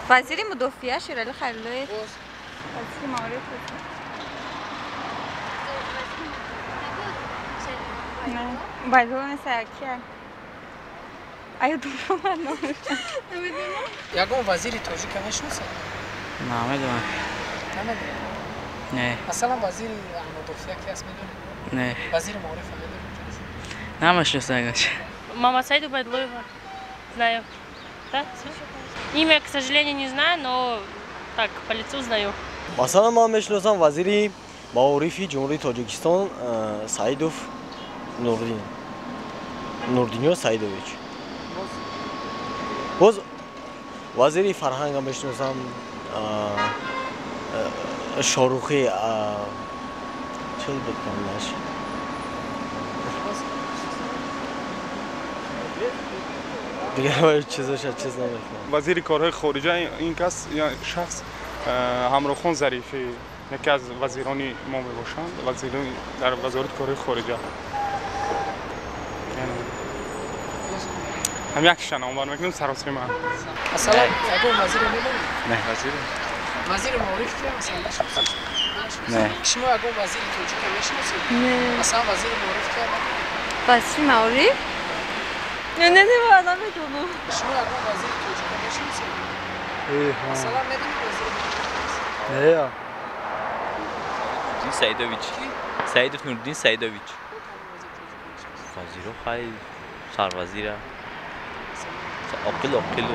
Вазири мудофиа Шерали Хайруллоев. Вазири маориф. Байдулло Саякия. Ягон вазири тоҷика мешиносед? Намедонам. Намедонед? Не. Масалан, вазири мудофиа ки аст, медонед? Не. Вазири маорифа медонед ки аст? Намешиносам ягонча. Мамасаид Убайдуллоева. Знаю. Да? Имя, к сожалению, не знаю, но так, по лицу знаю. Масалан, ман мешиносам вазири маорифи Ҷумҳурии Тоҷикистон Саидов Нурдин. Нурдинё Саидович. Боз вазири фарҳанга мешиносам Шоҳрухӣ, чӣ буд номаш? Дигар чизоша чиз намекунам. Вазири корҳои хориҷа ин кас шахс Ҳамроҳхон Зарифӣ, яке аз вазирони мо мебошанд, вазирони дар вазорати корҳои хориҷа. Ҳам якша номбар мекунем саросима. Масалан, ягон вазиро медонед? Не, вазири. Вазири маориф ки масалан мешиносед? Не. Шумо ягон вазири тоҷика мешиносед? Не. Масалан, вазири маориф ки медонед? Вазири маориф? Не, не, не, намедонам. Шумо ягон вазири тоҷика мешиносед? Масалан, медонед вазири маориф? Не. Нурдин Саидович. Саидов Нурдин Саидович. Вазиро хай сарвазира. Оқил оқил.